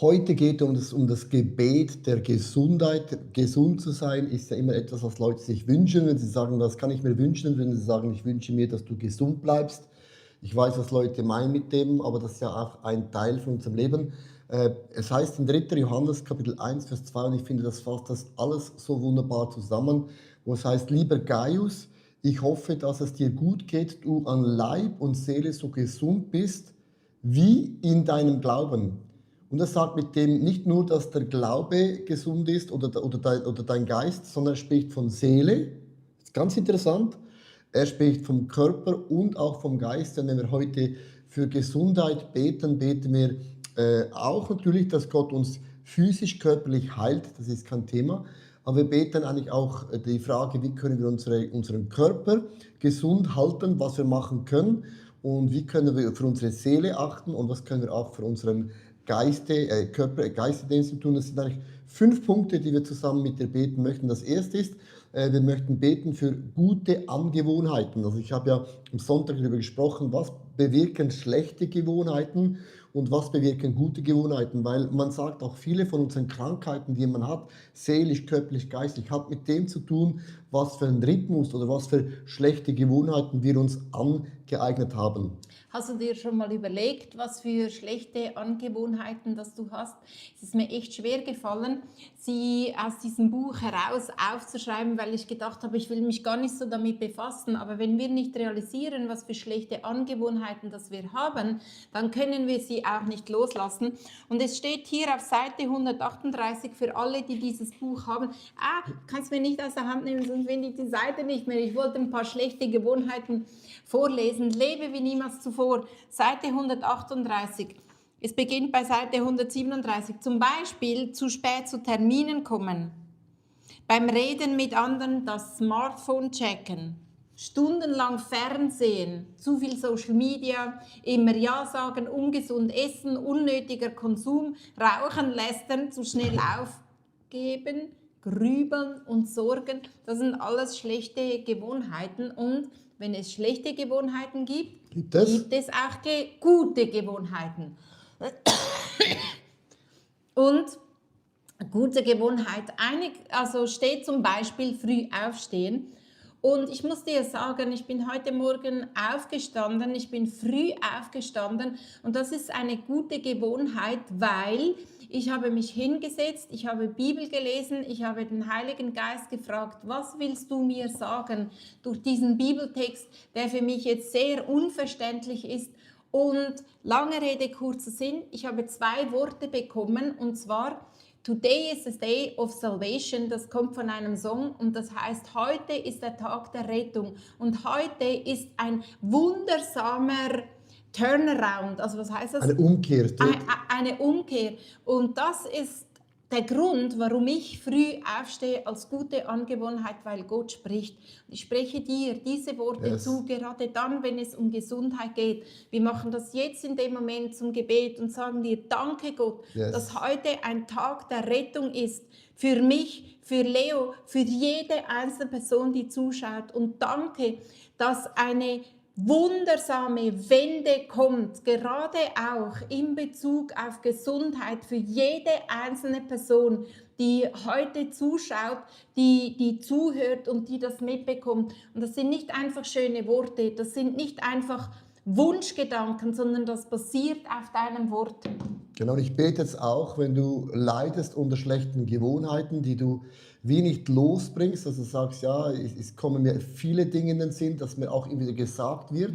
Heute geht es um das Gebet der Gesundheit. Gesund zu sein ist ja immer etwas, was Leute sich wünschen. Wenn sie sagen, was kann ich mir wünschen? Wenn sie sagen, ich wünsche mir, dass du gesund bleibst. Ich weiß, was Leute meinen mit dem, aber das ist ja auch ein Teil von unserem Leben. Es heißt in 3. Johannes Kapitel 1, Vers 2, und ich finde, das fasst das alles so wunderbar zusammen, wo es heißt, lieber Gaius, ich hoffe, dass es dir gut geht, du an Leib und Seele so gesund bist, wie in deinem Glauben. Und er sagt mit dem nicht nur, dass der Glaube gesund ist oder dein Geist, sondern er spricht von Seele. Das ist ganz interessant. Er spricht vom Körper und auch vom Geist. Und wenn wir heute für Gesundheit beten, beten wir auch natürlich, dass Gott uns physisch, körperlich heilt. Das ist kein Thema. Aber wir beten eigentlich auch die Frage, wie können wir unseren Körper gesund halten, was wir machen können und wie können wir für unsere Seele achten und was können wir auch für unseren Geistesdienst tun. Das sind eigentlich 5 Punkte, die wir zusammen mit dir beten möchten. Das erste ist, wir möchten beten für gute Angewohnheiten. Also ich habe ja am Sonntag darüber gesprochen, was bewirken schlechte Gewohnheiten und was bewirken gute Gewohnheiten, weil man sagt auch, viele von unseren Krankheiten, die man hat, seelisch, körperlich, geistig, hat mit dem zu tun, was für einen Rhythmus oder was für schlechte Gewohnheiten wir uns angeeignet haben. Hast du dir schon mal überlegt, was für schlechte Angewohnheiten das du hast? Es ist mir echt schwer gefallen, sie aus diesem Buch heraus aufzuschreiben, weil ich gedacht habe, ich will mich gar nicht so damit befassen. Aber wenn wir nicht realisieren, was für schlechte Angewohnheiten das wir haben, dann können wir sie auch nicht loslassen. Und es steht hier auf Seite 138 für alle, die dieses Buch haben. Kannst mir nicht aus der Hand nehmen, sonst finde ich die Seite nicht mehr. Ich wollte ein paar schlechte Gewohnheiten vorlesen. Lebe wie niemals zuvor. Seite 138. Es beginnt bei Seite 137. Zum Beispiel zu spät zu Terminen kommen. Beim Reden mit anderen das Smartphone checken. Stundenlang Fernsehen, zu viel Social Media, immer Ja sagen, ungesund essen, unnötiger Konsum, Rauchen, Lästern, zu schnell aufgeben, Grübeln und Sorgen. Das sind alles schlechte Gewohnheiten. Und wenn es schlechte Gewohnheiten gibt es auch gute Gewohnheiten. Und gute Gewohnheit, also steht zum Beispiel früh aufstehen. Und ich muss dir sagen, ich bin heute Morgen aufgestanden, ich bin früh aufgestanden und das ist eine gute Gewohnheit, weil ich habe mich hingesetzt, ich habe Bibel gelesen, ich habe den Heiligen Geist gefragt, was willst du mir sagen durch diesen Bibeltext, der für mich jetzt sehr unverständlich ist. Und lange Rede, kurzer Sinn, ich habe 2 Worte bekommen und zwar Today is a day of salvation, das kommt von einem Song und das heißt, heute ist der Tag der Rettung und heute ist ein wundersamer Turnaround, also was heißt das? Eine Umkehr. Eine Umkehr und das ist der Grund, warum ich früh aufstehe als gute Angewohnheit, weil Gott spricht. Ich spreche dir diese Worte zu, gerade dann, wenn es um Gesundheit geht. Wir machen das jetzt in dem Moment zum Gebet und sagen dir, danke Gott, dass heute ein Tag der Rettung ist. Für mich, für Leo, für jede einzelne Person, die zuschaut. Und danke, dass eine wundersame Wende kommt, gerade auch in Bezug auf Gesundheit für jede einzelne Person, die heute zuschaut, die zuhört und die das mitbekommt. Und das sind nicht einfach schöne Worte, das sind nicht einfach Wunschgedanken, sondern das basiert auf deinem Wort. Genau, ich bete jetzt auch, wenn du leidest unter schlechten Gewohnheiten, die du wie nicht losbringst, dass du sagst, ja, es kommen mir viele Dinge in den Sinn, dass mir auch immer wieder gesagt wird.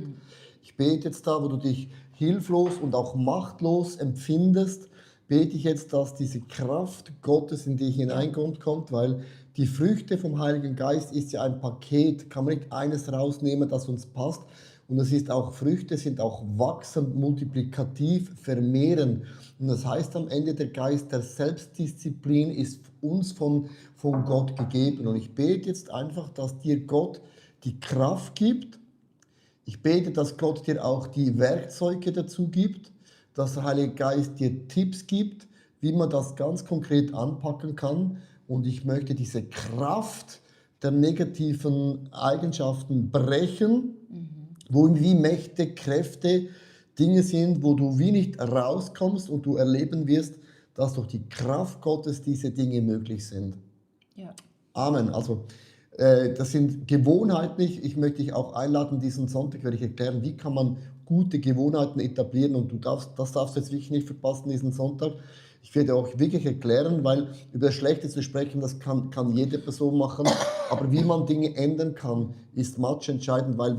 Ich bete jetzt da, wo du dich hilflos und auch machtlos empfindest, bete ich jetzt, dass diese Kraft Gottes in dich hineinkommt, weil die Früchte vom Heiligen Geist ist ja ein Paket, kann man nicht eines rausnehmen, das uns passt. Und es ist auch, Früchte sind auch wachsend, multiplikativ, vermehren. Und das heißt am Ende, der Geist der Selbstdisziplin ist uns von Gott gegeben. Und ich bete jetzt einfach, dass dir Gott die Kraft gibt. Ich bete, dass Gott dir auch die Werkzeuge dazu gibt, dass der Heilige Geist dir Tipps gibt, wie man das ganz konkret anpacken kann. Und ich möchte diese Kraft der negativen Eigenschaften brechen, wo wie Mächte, Kräfte, Dinge sind, wo du wie nicht rauskommst und du erleben wirst, dass durch die Kraft Gottes diese Dinge möglich sind. Ja. Amen. Also, das sind Gewohnheiten. Ich möchte dich auch einladen, diesen Sonntag werde ich erklären, wie kann man gute Gewohnheiten etablieren. Und das darfst du jetzt wirklich nicht verpassen, diesen Sonntag. Ich werde auch wirklich erklären, weil über das Schlechte zu sprechen, das kann jede Person machen. Aber wie man Dinge ändern kann, ist entscheidend, weil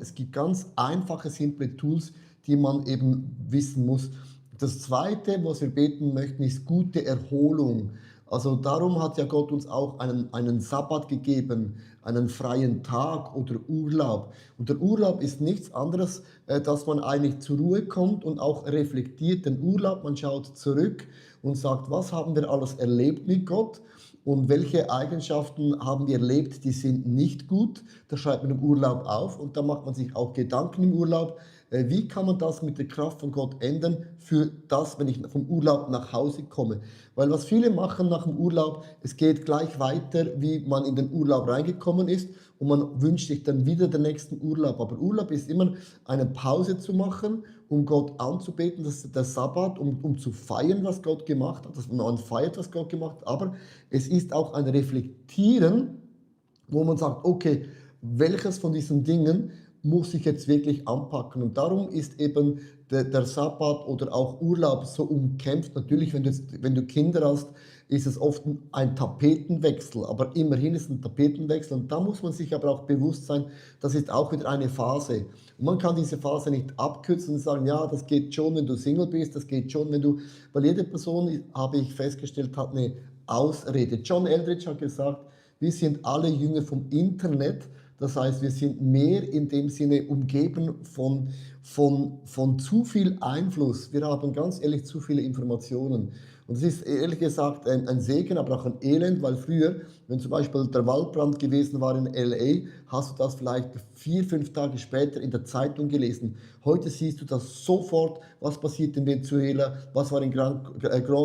es gibt ganz einfache, simple Tools, die man eben wissen muss. Das Zweite, was wir beten möchten, ist gute Erholung. Also darum hat ja Gott uns auch einen Sabbat gegeben, einen freien Tag oder Urlaub. Und der Urlaub ist nichts anderes, dass man eigentlich zur Ruhe kommt und auch reflektiert den Urlaub. Man schaut zurück und sagt, was haben wir alles erlebt mit Gott und welche Eigenschaften haben wir erlebt, die sind nicht gut. Das schreibt man im Urlaub auf und da macht man sich auch Gedanken im Urlaub. Wie kann man das mit der Kraft von Gott ändern für das, wenn ich vom Urlaub nach Hause komme? Weil was viele machen nach dem Urlaub, es geht gleich weiter, wie man in den Urlaub reingekommen ist und man wünscht sich dann wieder den nächsten Urlaub. Aber Urlaub ist immer eine Pause zu machen, um Gott anzubeten, das ist der Sabbat, um zu feiern, was Gott gemacht hat, dass man feiert, was Gott gemacht hat. Aber es ist auch ein Reflektieren, wo man sagt, okay, welches von diesen Dingen muss ich jetzt wirklich anpacken. Und darum ist eben der Sabbat oder auch Urlaub so umkämpft. Natürlich, wenn du Kinder hast, ist es oft ein Tapetenwechsel, aber immerhin ist es ein Tapetenwechsel. Und da muss man sich aber auch bewusst sein, das ist auch wieder eine Phase. Und man kann diese Phase nicht abkürzen und sagen, ja, das geht schon, wenn du Single bist, das geht schon, weil jede Person, habe ich festgestellt, hat eine Ausrede. John Eldridge hat gesagt, wir sind alle Jünger vom Internet. Das heißt, wir sind mehr in dem Sinne umgeben von zu viel Einfluss. Wir haben ganz ehrlich zu viele Informationen. Und es ist ehrlich gesagt ein Segen, aber auch ein Elend, weil früher, wenn zum Beispiel der Waldbrand gewesen war in L.A., hast du das vielleicht 4, 5 Tage später in der Zeitung gelesen. Heute siehst du das sofort, was passiert in Venezuela, was war in Grand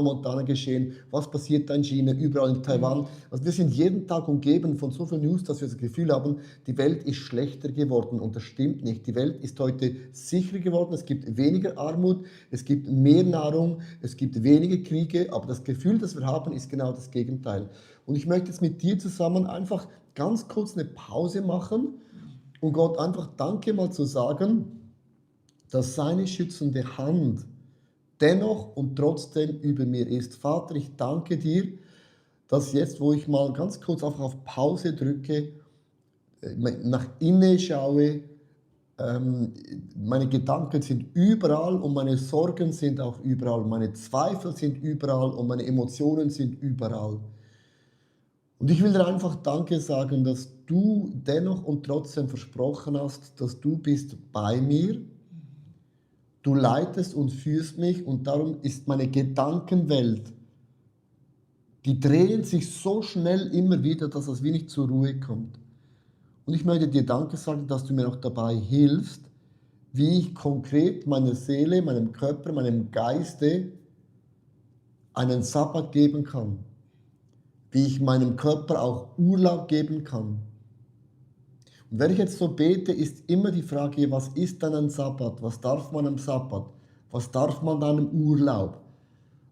Montana geschehen, was passiert in China, überall in Taiwan. Also wir sind jeden Tag umgeben von so viel News, dass wir das Gefühl haben, die Welt ist schlechter geworden und das stimmt nicht. Die Welt ist heute sicherer geworden, es gibt weniger Armut, es gibt mehr Nahrung, es gibt weniger Kriege, aber das Gefühl, das wir haben, ist genau das Gegenteil. Und ich möchte jetzt mit dir zusammen einfach ganz kurz eine Pause machen und Gott einfach Danke mal zu sagen, dass seine schützende Hand dennoch und trotzdem über mir ist. Vater, ich danke dir, dass jetzt, wo ich mal ganz kurz einfach auf Pause drücke, nach innen schaue, meine Gedanken sind überall und meine Sorgen sind auch überall, meine Zweifel sind überall und meine Emotionen sind überall. Und ich will dir einfach Danke sagen, dass du dennoch und trotzdem versprochen hast, dass du bist bei mir. Du leitest und führst mich und darum ist meine Gedankenwelt, die drehen sich so schnell immer wieder, dass es wie nicht zur Ruhe kommt. Und ich möchte dir Danke sagen, dass du mir auch dabei hilfst, wie ich konkret meiner Seele, meinem Körper, meinem Geiste einen Sabbat geben kann. Wie ich meinem Körper auch Urlaub geben kann. Und wenn ich jetzt so bete, ist immer die Frage, was ist dann ein Sabbat? Was darf man am Sabbat? Was darf man dann im Urlaub?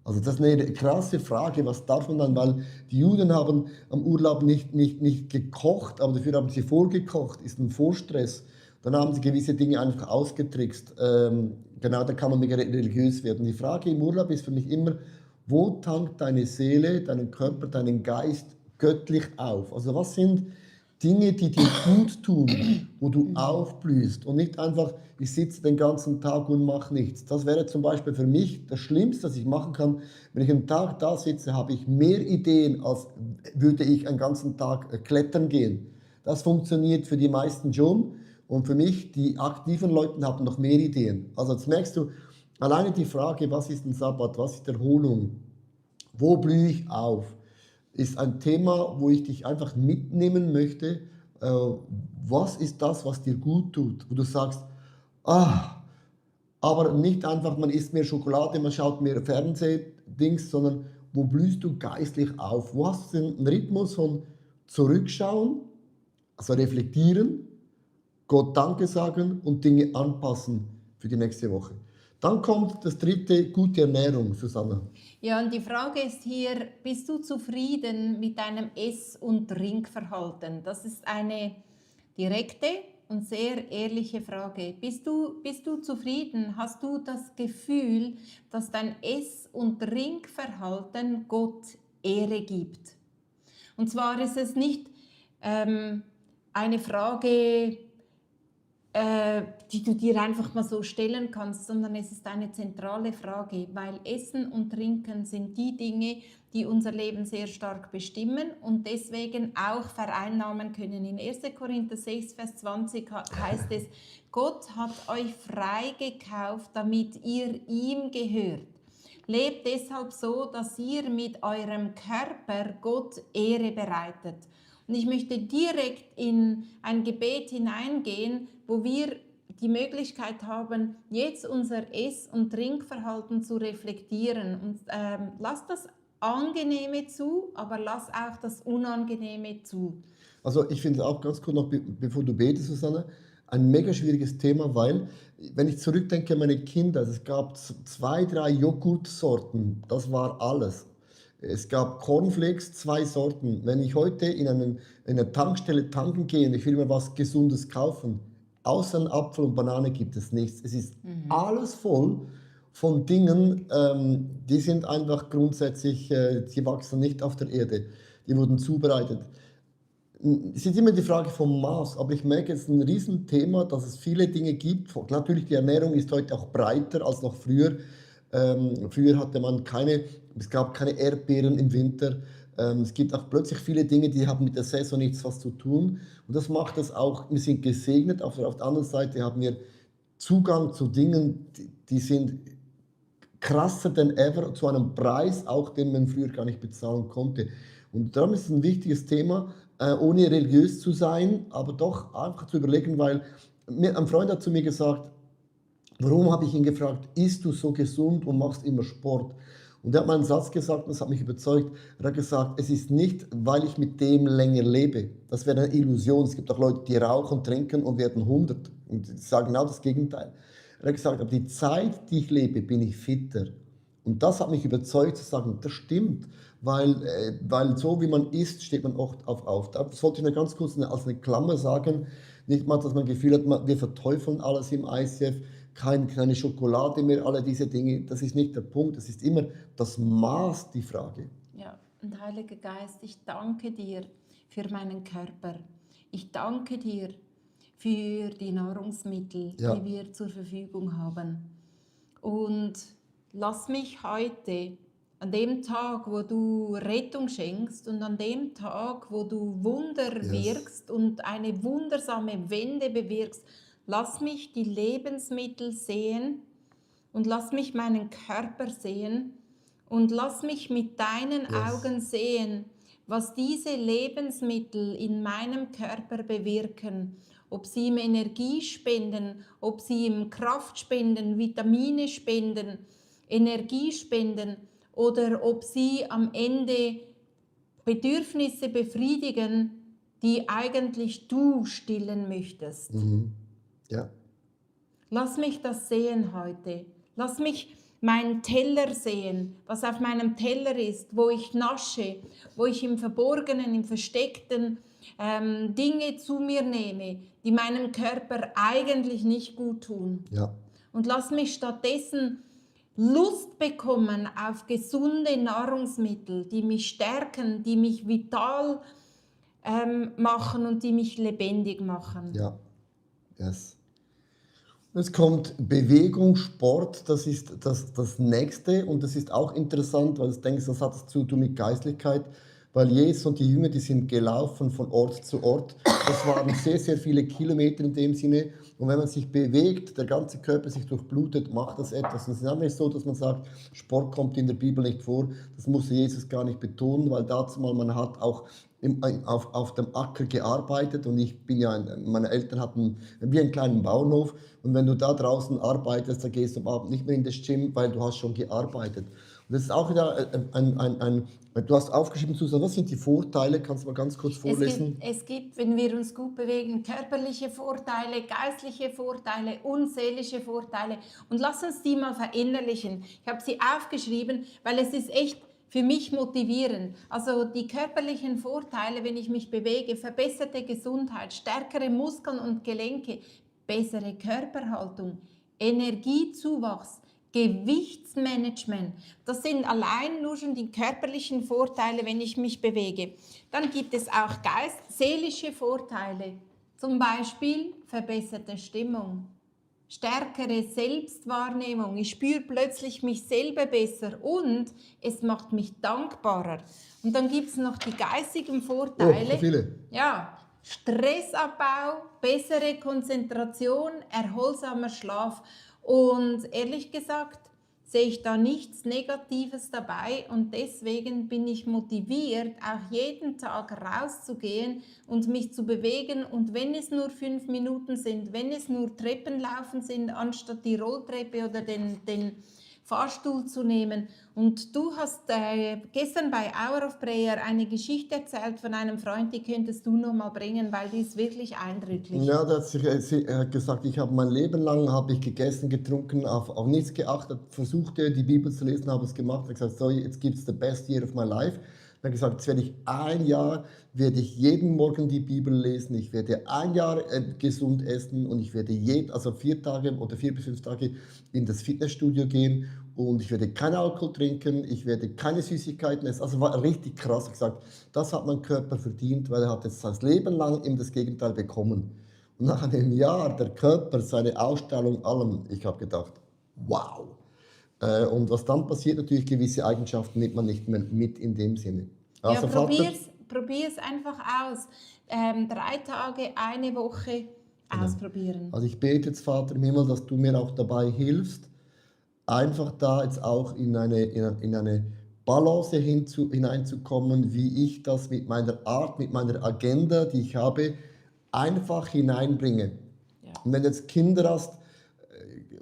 Also das ist eine krasse Frage, was darf man dann, weil die Juden haben am Urlaub nicht gekocht, aber dafür haben sie vorgekocht, ist ein Vorstress. Dann haben sie gewisse Dinge einfach ausgetrickst. Genau, da kann man mega religiös werden. Die Frage im Urlaub ist für mich immer, wo tankt deine Seele, deinen Körper, deinen Geist göttlich auf? Also was sind Dinge, die dir gut tun, wo du aufblühst und nicht einfach, ich sitze den ganzen Tag und mache nichts. Das wäre zum Beispiel für mich das Schlimmste, was ich machen kann. Wenn ich einen Tag da sitze, habe ich mehr Ideen, als würde ich einen ganzen Tag klettern gehen. Das funktioniert für die meisten schon und für mich, die aktiven Leute, haben noch mehr Ideen. Also jetzt merkst du, alleine die Frage, was ist ein Sabbat, was ist Erholung, wo blühe ich auf, ist ein Thema, wo ich dich einfach mitnehmen möchte. Was ist das, was dir gut tut? Wo du sagst, aber nicht einfach, man isst mehr Schokolade, man schaut mehr Fernsehdings, sondern wo blühst du geistlich auf? Wo hast du einen Rhythmus von Zurückschauen, also reflektieren, Gott Danke sagen und Dinge anpassen für die nächste Woche? Dann kommt das dritte, gute Ernährung, Susanne. Ja, und die Frage ist hier, bist du zufrieden mit deinem Ess- und Trinkverhalten? Das ist eine direkte und sehr ehrliche Frage. Bist du zufrieden? Hast du das Gefühl, dass dein Ess- und Trinkverhalten Gott Ehre gibt? Und zwar ist es nicht eine Frage, die du dir einfach mal so stellen kannst, sondern es ist eine zentrale Frage, weil Essen und Trinken sind die Dinge, die unser Leben sehr stark bestimmen und deswegen auch vereinnahmen können. In 1. Korinther 6, Vers 20 heißt es, Gott hat euch freigekauft, damit ihr ihm gehört. Lebt deshalb so, dass ihr mit eurem Körper Gott Ehre bereitet. Und ich möchte direkt in ein Gebet hineingehen, wo wir die Möglichkeit haben, jetzt unser Ess- und Trinkverhalten zu reflektieren. Und lass das Angenehme zu, aber lass auch das Unangenehme zu. Also ich finde es auch ganz kurz noch, bevor du betest, Susanne, ein mega schwieriges Thema, weil, wenn ich zurückdenke an meine Kinder, also es gab 2, 3 Joghurtsorten, das war alles. Es gab Cornflakes, 2 Sorten. Wenn ich heute in eine Tankstelle tanken gehe und ich will mir was Gesundes kaufen, außer einen Apfel und Banane gibt es nichts. Es ist alles voll von Dingen, die sind einfach grundsätzlich, die wachsen nicht auf der Erde. Die wurden zubereitet. Es ist immer die Frage vom Maß, aber ich merke, es ist ein Riesenthema, dass es viele Dinge gibt. Natürlich, die Ernährung ist heute auch breiter als noch früher. Früher hatte man es gab keine Erdbeeren im Winter. Es gibt auch plötzlich viele Dinge, die haben mit der Saison nichts was zu tun. Und das macht es auch, wir sind gesegnet, aber auf der anderen Seite haben wir Zugang zu Dingen, die sind krasser denn ever, zu einem Preis, auch den man früher gar nicht bezahlen konnte. Und darum ist es ein wichtiges Thema, ohne religiös zu sein, aber doch einfach zu überlegen, weil ein Freund hat zu mir gesagt, warum habe ich ihn gefragt, isst du so gesund und machst immer Sport? Und er hat mal einen Satz gesagt, und das hat mich überzeugt. Er hat gesagt, es ist nicht, weil ich mit dem länger lebe. Das wäre eine Illusion. Es gibt auch Leute, die rauchen, trinken und werden 100 und sagen genau das Gegenteil. Er hat gesagt, aber die Zeit, die ich lebe, bin ich fitter. Und das hat mich überzeugt zu sagen, das stimmt, weil so wie man isst, steht man oft auf. Das wollte ich nur ganz kurz als eine Klammer sagen. Nicht mal, dass man das Gefühl hat, wir verteufeln alles im ICF, keine Schokolade mehr, alle diese Dinge. Das ist nicht der Punkt. Es ist immer das Maß die Frage. Ja, und Heiliger Geist, ich danke dir für meinen Körper. Ich danke dir für die Nahrungsmittel, Ja. die wir zur Verfügung haben. Und lass mich heute, an dem Tag, wo du Rettung schenkst und an dem Tag, wo du Wunder Yes. wirkst und eine wundersame Wende bewirkst, lass mich die Lebensmittel sehen und lass mich meinen Körper sehen und lass mich mit deinen Yes. Augen sehen, was diese Lebensmittel in meinem Körper bewirken. Ob sie ihm Energie spenden, ob sie ihm Kraft spenden, Vitamine spenden, Energie spenden oder ob sie am Ende Bedürfnisse befriedigen, die eigentlich du stillen möchtest. Ja. Lass mich das sehen heute. Lass mich meinen Teller sehen, was auf meinem Teller ist, wo ich nasche, wo ich im Verborgenen, im Versteckten Dinge zu mir nehme, die meinem Körper eigentlich nicht gut tun. Ja. Und lass mich stattdessen Lust bekommen auf gesunde Nahrungsmittel, die mich stärken, die mich vital machen und die mich lebendig machen. Ja. Yes. Es kommt Bewegung, Sport, das ist das Nächste und das ist auch interessant, weil ich denke, das hat zu tun mit Geistlichkeit, weil Jesus und die Jünger, die sind gelaufen von Ort zu Ort. Das waren sehr, sehr viele Kilometer in dem Sinne und wenn man sich bewegt, der ganze Körper sich durchblutet, macht das etwas. Und es ist einfach nicht so, dass man sagt, Sport kommt in der Bibel nicht vor, das musste Jesus gar nicht betonen, weil dazu mal man hat auch auf dem Acker gearbeitet und meine Eltern hatten wie einen kleinen Bauernhof und wenn du da draußen arbeitest, dann gehst du am Abend nicht mehr in das Gym, weil du hast schon gearbeitet. das ist auch wieder du hast aufgeschrieben, Susan, was sind die Vorteile? Kannst du mal ganz kurz vorlesen? Es gibt, wenn wir uns gut bewegen, körperliche Vorteile, geistliche Vorteile und seelische Vorteile. Und lass uns die mal verinnerlichen. Ich habe sie aufgeschrieben, weil es ist echt für mich motivierend. Also die körperlichen Vorteile, wenn ich mich bewege, verbesserte Gesundheit, stärkere Muskeln und Gelenke, bessere Körperhaltung, Energiezuwachs, Gewichtsmanagement. Das sind allein nur schon die körperlichen Vorteile, wenn ich mich bewege. Dann gibt es auch seelische Vorteile, zum Beispiel verbesserte Stimmung, stärkere Selbstwahrnehmung. Ich spüre plötzlich mich selber besser und es macht mich dankbarer. Und dann gibt es noch die geistigen Vorteile. So viele. Ja, Stressabbau, bessere Konzentration, erholsamer Schlaf. Und ehrlich gesagt sehe ich da nichts Negatives dabei und deswegen bin ich motiviert, auch jeden Tag rauszugehen und mich zu bewegen, und wenn es nur 5 Minuten sind, wenn es nur Treppenlaufen sind, anstatt die Rolltreppe oder den Fahrstuhl zu nehmen. Und du hast gestern bei Hour of Prayer eine Geschichte erzählt von einem Freund, die könntest du noch mal bringen, weil die ist wirklich eindrücklich. Ja, er hat gesagt, ich habe mein Leben lang gegessen, getrunken, auf nichts geachtet, versuchte die Bibel zu lesen, habe es gemacht, er hat gesagt, so, jetzt gibt es the best year of my life. Er hat gesagt, jetzt werde ich ein Jahr, werde ich jeden Morgen die Bibel lesen, ich werde ein Jahr gesund essen und ich werde also 4 Tage oder 4 bis 5 Tage in das Fitnessstudio gehen und ich werde keinen Alkohol trinken, ich werde keine Süßigkeiten essen. Also war richtig krass. Ich gesagt, das hat mein Körper verdient, weil er hat jetzt sein Leben lang eben das Gegenteil bekommen. Und nach einem Jahr der Körper, seine Ausstrahlung, allem, ich habe gedacht, wow. Und was dann passiert, natürlich gewisse Eigenschaften nimmt man nicht mehr mit in dem Sinne. Also ja, probier's einfach aus. 3 Tage, eine Woche ausprobieren. Also ich bete jetzt, Vater im Himmel, dass du mir auch dabei hilfst, einfach da jetzt auch in eine Balance hineinzukommen, wie ich das mit meiner Art, mit meiner Agenda, die ich habe, einfach hineinbringe. Ja. Und wenn du jetzt Kinder hast,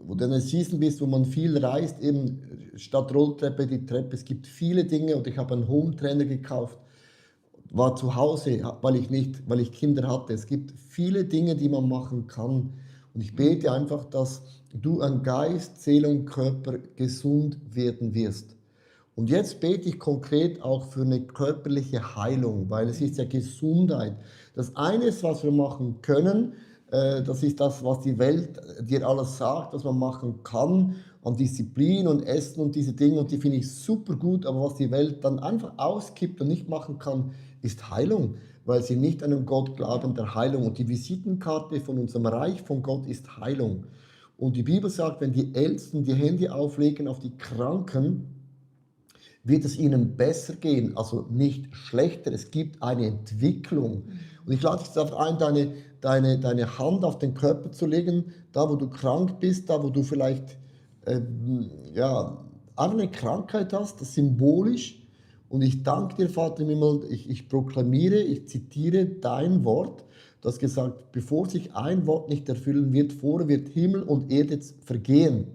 wo du in einer Season bist, wo man viel reist, eben statt Rolltreppe die Treppe, es gibt viele Dinge, und ich habe einen Home-Trainer gekauft, war zu Hause, weil ich Kinder hatte. Es gibt viele Dinge, die man machen kann. Und ich bete einfach, dass du an Geist, Seele und Körper gesund werden wirst. Und jetzt bete ich konkret auch für eine körperliche Heilung, weil es ist ja Gesundheit. Das eine ist, was wir machen können, das ist das, was die Welt dir alles sagt, was man machen kann an Disziplin und Essen und diese Dinge, und die finde ich super gut, aber was die Welt dann einfach auskippt und nicht machen kann, ist Heilung, weil sie nicht an einen Gott glauben der Heilung. Und die Visitenkarte von unserem Reich von Gott ist Heilung. Und die Bibel sagt, wenn die Ältesten die Hände auflegen auf die Kranken, wird es ihnen besser gehen, also nicht schlechter. Es gibt eine Entwicklung. Und ich lade dich darauf ein, deine Hand auf den Körper zu legen, da wo du krank bist, da wo du vielleicht eine Krankheit hast, das symbolisch. Und ich danke dir, Vater im Himmel, ich proklamiere, ich zitiere dein Wort. Du hast gesagt, bevor sich ein Wort nicht erfüllen wird, vorher wird Himmel und Erde vergehen,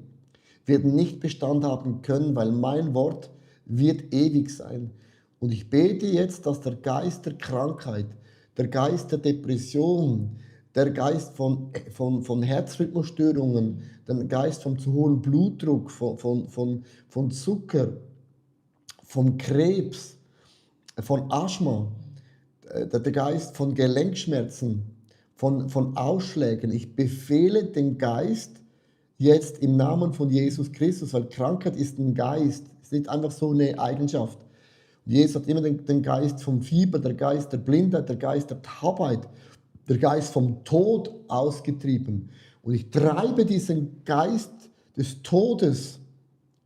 werden nicht Bestand haben können, weil mein Wort wird ewig sein. Und ich bete jetzt, dass der Geist der Krankheit, der Geist der Depression, der Geist von Herzrhythmusstörungen, der Geist vom zu hohen Blutdruck, von Zucker, von Krebs, von Asthma, der Geist von Gelenkschmerzen, von Ausschlägen. Ich befehle den Geist jetzt im Namen von Jesus Christus, weil Krankheit ist ein Geist, ist nicht einfach so eine Eigenschaft. Und Jesus hat immer den Geist vom Fieber, der Geist der Blindheit, der Geist der Taubheit, der Geist vom Tod ausgetrieben. Und ich treibe diesen Geist des Todes,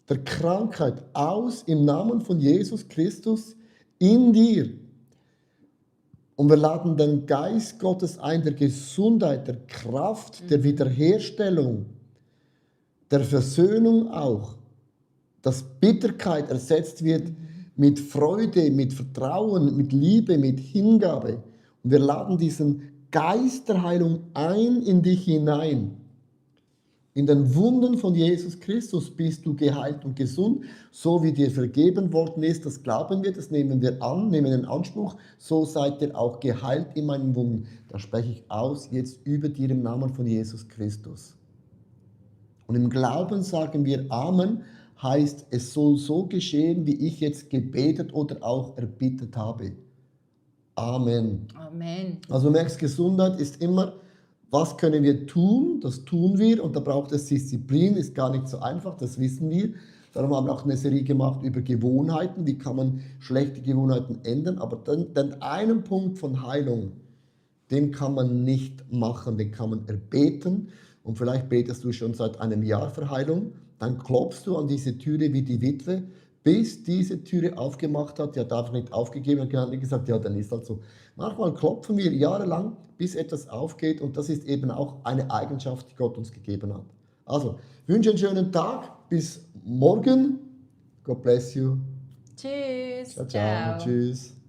der Krankheit aus im Namen von Jesus Christus in dir. Und wir laden den Geist Gottes ein, der Gesundheit, der Kraft, der Wiederherstellung, der Versöhnung auch, dass Bitterkeit ersetzt wird mit Freude, mit Vertrauen, mit Liebe, mit Hingabe. Und wir laden diesen Geist der Heilung ein in dich hinein. In den Wunden von Jesus Christus bist du geheilt und gesund, so wie dir vergeben worden ist. Das glauben wir, das nehmen wir an, nehmen in Anspruch. So seid ihr auch geheilt in meinen Wunden. Da spreche ich aus jetzt über dir im Namen von Jesus Christus. Und im Glauben sagen wir Amen, heißt, es soll so geschehen, wie ich jetzt gebetet oder auch erbittet habe. Amen. Amen. Also du merkst, Gesundheit ist immer, was können wir tun? Das tun wir und da braucht es Disziplin, ist gar nicht so einfach, das wissen wir. Darum haben wir auch eine Serie gemacht über Gewohnheiten, wie kann man schlechte Gewohnheiten ändern. Aber den einen Punkt von Heilung, den kann man nicht machen, den kann man erbeten. Und vielleicht betest du schon seit einem Jahr für Heilung, dann klopfst du an diese Türe wie die Witwe, bis diese Türe aufgemacht hat, ja, darf nicht aufgegeben, und hat nicht gesagt, ja, dann ist halt so. Manchmal klopfen wir jahrelang, bis etwas aufgeht und das ist eben auch eine Eigenschaft, die Gott uns gegeben hat. Also, ich wünsche einen schönen Tag, bis morgen. God bless you. Tschüss. Ciao, ciao. Tschüss.